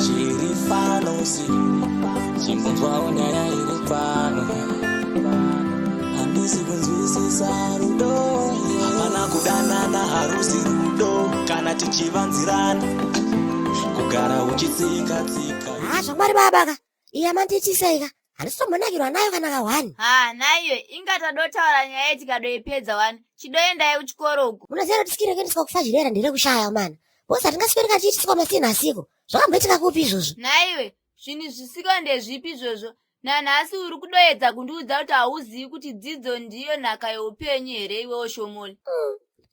Chiri pano si chimbonzwawo nyaya iri pano. Handisi kunzwisisa rudo. Hapana kudanana, harusi rudo kana tichivanzirana, kugara uchitsika tsika. Ha, zvamwari baba ka, iya mandiitisaika, handisitombonakirwa nayo kana kahwani. Ha, naiwe inga tadotaura nyaya iyi tikadoipedza wani. Chidoendai kuchikoro uko. Munoziva kuti sikiri rekuendeswa kufazhirera nderekushaya mana, bhosi hatingasweri tichiitiswa masini asiko. Zvakamboitika kupi izvozvo? Naiwe, zvinhu zvisiko ndezvipi izvozvo? Nanhasi uri kudoedza kundiudza kuti hauzivi kuti dzidzo ndiyo nhaka youpenyu here, iwewo Shomoli?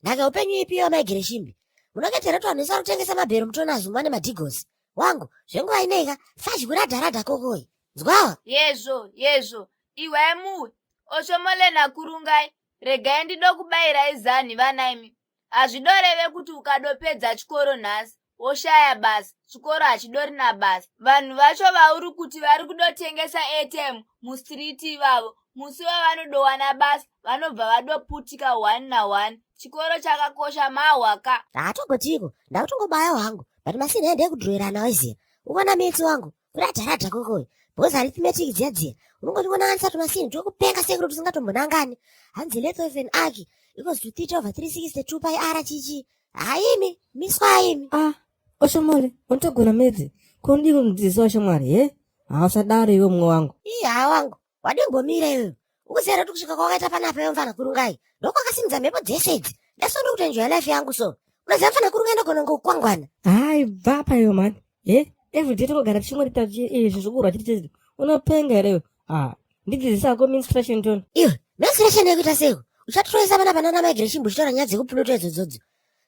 Nhaka yeupenyu ipiyo, maigireshimbi? Munoketera kuti vanhu vese vari kutengesa mabhero mutonazuma nemadhigosi wangu. Zvenguva ineika fazhi kuradharadha kokoi nzwawa. Yezvo, yezvo, iwai muwe Oshomole naKurungai, regai ndidokubayirai zanhi vanaimi. Hazvidoreve kuti ukadopedza chikoro nhasi woshaya basa. Chikoro hachidorina basa. Vanhu vacho vauri kuti vari kudotengesa airtime mustreet ivavo, musi wavanodowana basa vanobva vadoputika 1 na1. Chikoro chakakosha mahwa ka. Haatogotiko, ndakutongobaya wangu, but masini ende ekudhurowerana waiziya ukona mitsi wangu kuradharadha kokoi, because arithmetic dziya dziya unongotingonanganisa tumasini tokupenga sekuru tusingatombonangani. Hanzi length of an arc equals to theta over 362 pi r chichi. Haimi miswa imi. Ah, Oshomole, unotogona maths. Kundii kundidzidzisawo shamwari he? Hausadaro iwe, mumwe wangu. Ii, haa wangu, wadimbomira iwewe. Ukuziva kuti kusvika kwawakaita panapa iwe mfana Kurungai ndokwakasimudza mhepo dzese idzi? Ndaso ndikutoenjoya life yangu. So unoziva mfana Kurungai, ndogona kungokukwangwana. Hai, bva iwe mani he. Everyday tongogara tichingorita izvi zvokurwa chiri chezi. Unopenga here iwe? Ah, ndidzidzisako menstruation tone. Iwe, menstruation yekuita seiko? Uchatiroisa panapa nana migration uchitaura nyaya dzekupuluto idzodzo.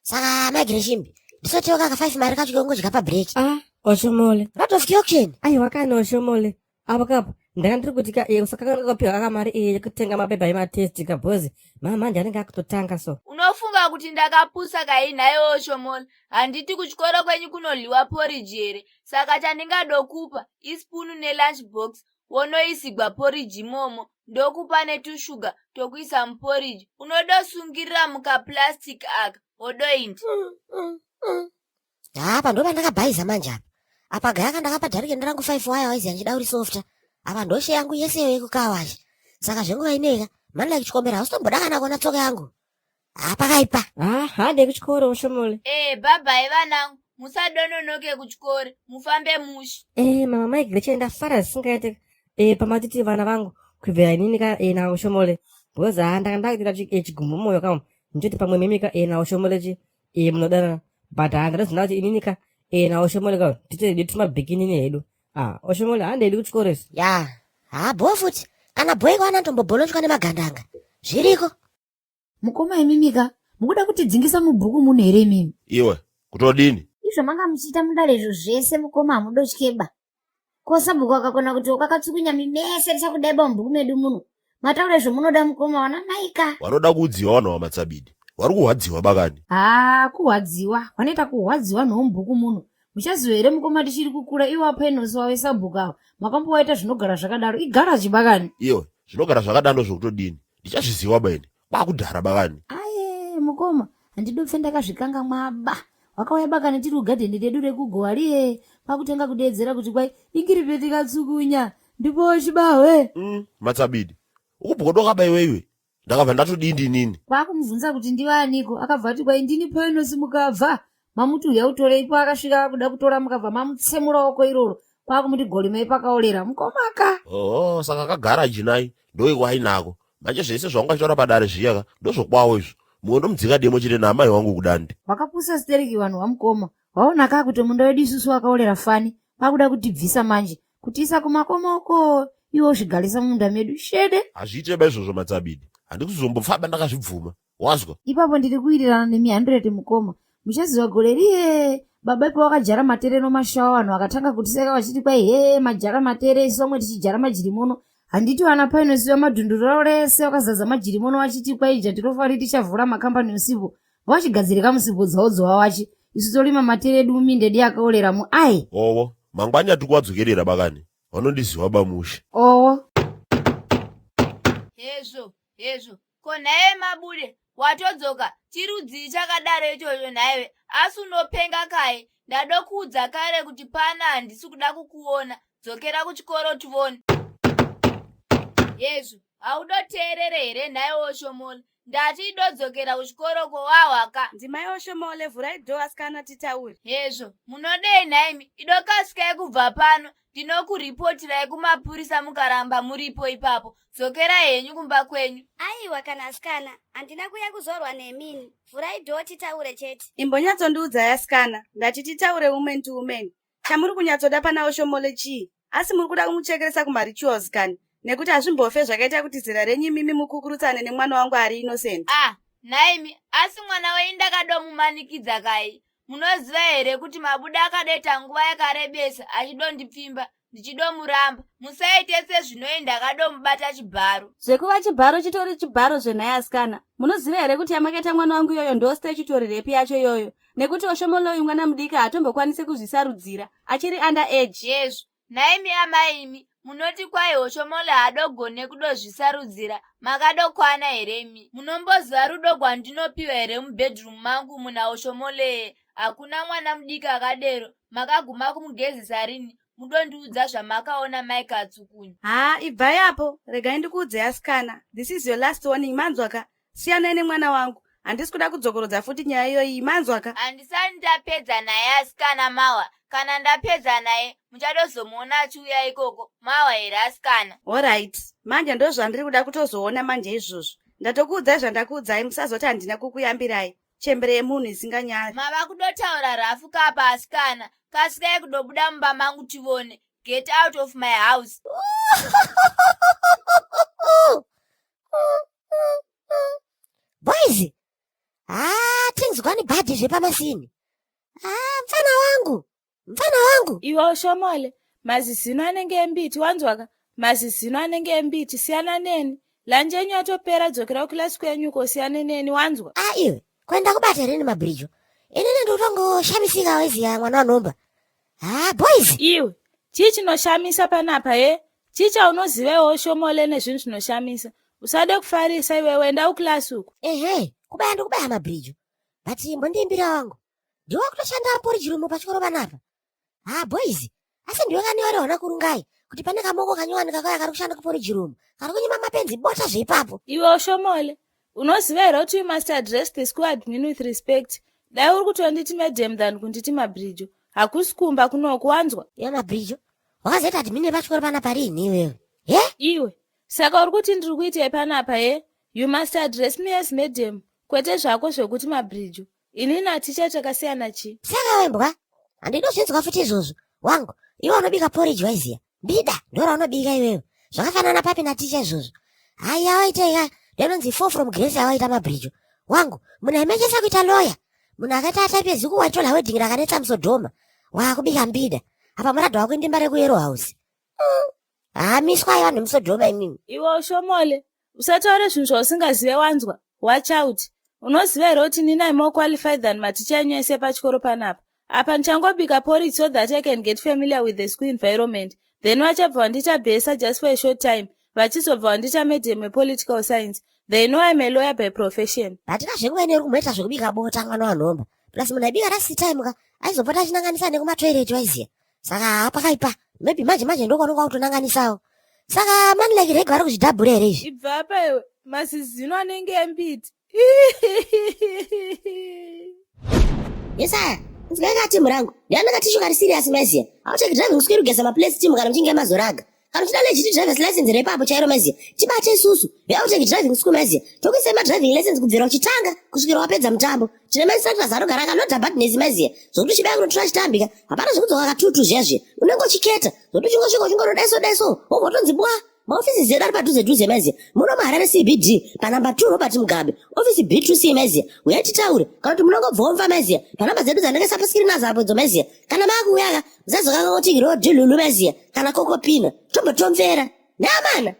Saka migration ndisotewo kaka 5 mari kacho kekungodya pabreak. Ah, Oshomole. Lot of auction. Aiwa kani, Oshomole, apo kapo ndanga ndiri kuti ka usakanga kapiwa kaka mari iyi yekutenga mapepa ematest kabhozi mamanje anenge akutotanga so. Unofunga kuti ndakapusa kai nhaiwo Shomola? Handiti kuchikoro kwenyu kunodliwa porridge here? Saka chandingadokupa isipunu nelunch box, wonoisigwa porridge imomo. Ndokupa netushuga tokuisa muporridge, unodosungirira mukaplastic aka, wodoindi. Apa ndo pandakabhaiza manje apa. Apa gaya ndakabhadharike rangu 5 waya waiziya ndichida uri softa. Apa ndoshe yangu yese iyo yekukawasha. Saka zvenguva ineika mani like chikombera hausitomboda kana kuona tsoka yangu. Hapakaipa. Ah, hande kuchikoro, Oshomole. Ee, bhabhai vanangu, musadononoke kuchikoro, mufambe mushe. Mama Mai Greche, ndafara zvisingaite pamatiti vana vangu kubvira inini ka naOshomole, because ha ndanga ndakuita chigumbu mumwoyo kamo ndichoti pamwe mimi ka naOshomole chi munodanana, but ha ndatoziva kuti inini ka naOshomole ka tite tumabhikinini hedu. Ah, Oshomole, handedi kuchikoro isi. Ya, ha bho futi kana bhoiko anatombobholochwa nemagandanga zviriko. Mukoma imimika, mukuda kutidzingisa mubhuku muno here imimi? Iwe, kutodini? Izvo manga muchiita mudare izvo zvese, mukoma, hamudotyeba ko? Sabhuku akakona kuti ukakatsukunya mimese tichakudaiba mubhuku medu muno. Mataura izvo munoda, mukoma, vana maika. Vanoda kuudziwa vanhu vamatsabidi vari kuhwadziwa bakani. Haa, kuhwadziwa vanoita kuhwadziwa nhomubhuku muno. Muchaziva here mukoma, tichiri kukura iwo apenosi wave sabhuku ava makambowaita zvinogara zvakadaro igaraji bakani. Iwe, zvinogara zvakadaro zvokutodini? Ndichazviziva baini kwakudhara bakani. Aye mukoma, handidopfe ndakazvikangamwa ba. Wakauya bakani tiri kugadheni redu rekugowa riye, kwakutenga kudeedzera kuti kwai ingiripe tikatsukunya ndipo chibahwe. Matsabidi, ukubhodokaba iwe. Ndakabva ndatodindi inini. Kwakumubvunza kuti ndivaniko, akabva ati kwai ndini Poinosi. Mukabva mamuti uya utoreipo, akasvika akuda kutora, mukabva mamutsemura oko iroro, kwakumuti gorimai pakaorera mukomaka. Oho, saka kagaraji nai ndoikwainako manje. Zvese zvaungachitaura padare zviyaka ndozvokwawo izvo. Mumwe ndomudzika demo chete naamai wangu kudandi. Wakapusa stereki vanhu vamukoma. Waona kaa kuti munda wedu isusu wakaorera fani, kwakuda kutibvisa manje, kutiisa kumakoma uko, iwo zvigarisa mumunda medu shede. Hazviite ba izvozvo, Matsabidi. Handikuzombofaba ndakazvibvuma, wazwa? Ipapo ndiri kuwirirana nemi 100 mukoma. Muchaziva gore riye baba ipo wakajara matere nomashawa, vanhu vakatanga kutiseka vachiti kwai he, majara matere, isu vamwe tichijara majirimono. Handiti vana painosiwa madhunduru rese wakazadza majirimono, vachiti kwai jatirofari tichavhura makambani usipo, vachigadzirika musipo dzavo dzovawachi, isu torima matere edu muminda edu yakaorera muai. Owo, mangwani atiri kuwadzokerera bakani. Vanondiziva bamushe. Owo. Hezvo, hezvo, ko nhaiwe Mabude, watodzoka? Chirudzii chakadaro ichocho nhaiwe? Asi unopenga kai? Ndadokuudza kare kuti pano handisi kuda kukuona. Dzokera kuchikoro tivone. Yezvo, haudoteerere here nhai Oshomole? Ndati idodzokera kuchikoro kowahwa ka. Ndimai Oshomole, vhurai door asikana titaure. Hezvo, munodei nhaimi? Idokasikai kubva pano, ndinokuripotirai kumapurisa mukaramba muripo ipapo. Dzokerai henyu kumba kwenyu. Aiwa kana asikana, handina kuuya kuzorwa nemini. Vhurai door titaure chete. Imbonyatsondiudzai asikana, ndati titaure woman to woman. Chamuri kunyatsoda pana Oshomole chii? Asi muri kuda kumuchekeresa kumarituals kani? Nekuti hazvimbofe zvakaita kuti zera renyu imimi mukukurutsane nemwana wangu ari innocent. Ah, nhaimi, asi mwana wenyu ndakadomumanikidza kai? Munoziva here kuti Mabuda akadoita nguva yakarebesa achidondipfimba ndichidomuramba? Musaite sezvinoi ndakadomubata chibharo. Zvekuva chibharo chitori chibharo zvenhai asikana. Munoziva here kuti yamakaita mwana wangu iyoyo ndo statutory rape yacho iyoyo? Nekuti Oshomole uyu mwana mudiki haatombokwanisi kuzvisarudzira. Achiri under age. Hezvo, nhaimi amai imi, munoti kwai Oshomole haadogone kudozvisarudzira, makadokwana here imi? Munomboziva rudo gwandinopiwa here mubedroom mangu muna Oshomole? Hakuna mwana mudiki akadero, makaguma kumugezesa rini? Mudondiudza zvamakaona mai Katsukunyu. Haa, ibvai apo, regai ndikuudzei asikana. This is your last warning, manzwa ka? Siyanai nemwana wangu. Handisi kuda kudzokorodza futi nyaya iyoyi, manzwa ka? Handisati ndapedza naye asikana mawa. Kana ndapedza naye, muchadozomuona achiuya ikoko. Mawa here asikana? Alright, manje ndozvandiri kuda kutozoona manje izvozvo. Ndatokuudzai zvandakuudzai, musazoti handina kukuyambirai. Chembere yemunhu isinganyari. Mava kudotaura rafu kapa asikana. Kasikai kudobuda mumba mangu tivone. Get out of my house. Boys, ah, things gone bad zvepamasini. Ah, mfana wangu, mfana wangu. Iwe Oshomole, mazizino anenge embiti, wanzwaka? Mazizino anenge embiti, siyana neni. Lunch yenyu yatopera, dzokera kukilasi kwenyu uko siyane neni, wanzwa? Ah, iwe, kwenda kubata rini mabhirijo? Inini ndikutongoshamisika weziya mwana wanomba. Ah, boys. Iwe, chii chinoshamisa panapa he? Chii chaunoziva iwe Oshomole nezvinhu zvinoshamisa? Usade kufarisa iwewe, enda kukilasi uko. Ehe, kubaya ndikubaya mabhirijo. But imbondiimbira wangu. Ndiwe wakutoshanda porridge room pachikoro panapa. Ah, boys. Asi ndiwe kani wariona kurungai kuti pane kamoko kanyowani kakauya kari kushanda kuporridge room. Kari kunyima mapenzi bota zveipapo. Iwe Oshomole, unoziva here kuti you must address the school admin with respect? Dai uri kutonditi madam than kunditi mabhirijo. Hakusi kumba kunoku, wanzwa? Iwe mabhirijo, wakazoita admin yepachikoro panapa riini iwewe? He? Iwe, saka uri kuti ndiri kuitei panapa he? You must address me as madam, kwete zvako zvekuti mabhirijo. Ini naticha takasiyana chi? Saka wembwa, handidozvinzwa futi izvozvo. Wangu, iwe unobika porridge waiziya. Mbida, ndoraunobika iwewe. Zvakafanana papi naticha izvozvo. Haiya waitei ndinonzi 4 from grace yawaita mabhirijo. Wangu, munhu aimechesa kuita lawyer. Munhu akaita atype yeziku waitola wedding rakanetsa musodhoma. Waakubika mbida. Apa muradho wako indimba rekuyero house. Haamiswa aiwa nemusodhoma imimi. Iwe Oshomole, usataure zvinhu zvausingazive wanzwa. Watch out. Unoziva here kuti nini I'm more qualified than maticha enyu ese pachikoro panapa? Apa ndichangobika porridge so that I can get familiar with the school environment. Then vachabva vandiita bursar just for a short time. Vachizobva vandiita madam wepolitical science. They know I'm a lawyer by profession. But kazvenguva ine uri kumboita zvekubika bota mwana wanhomba. Plus munhu aibika last time ka aizopota achinanganisa nekumatoilet waiziya. Saka hapakaipa. Maybe manje manje ndokwanonga kutonanganisawo. Saka mani like reg vari kuzvidhabhura here izvi? Ibva apa iwe, mazizino anenge embiti. Yesaya, nzwai ka timu rangu. Ndiani katishu kari serious maiziya. Haucheki driving school kugeza maplace team kana muchinge mazoraga. Kana uchida legit driver's license repapo chairo maiziya. Tibate isusu. Haucheki driving school maiziya. Tokuisai madriving license kubvira uchitanga kusvikira wapedza mutambo. Tine mainstructors anogara akalodha badness maiziya. Zvokuti uchibaya kunotora chitambika. Hapana zvekudzoka katutu zviya zviya. Unenge uchiketa. Zvokuti uchingosvika uchingono daiso. Wobva watonzi bwa. Maofisi edu ari padhuze dhuze maiziya. Muno muHarare CBD panamba 2 Robert Mugabe. Ofisi B2C maiziya. Uyai titaure. Kana kuti munongobvomva maiziya. Panamba dzedu dzandakaisa paskiri nadzo apo idzo maiziya. Kana maakuuya ka musazokanganwa kuti road lulu maiziya. Kana kokopina. Tombotomvera. Neamana.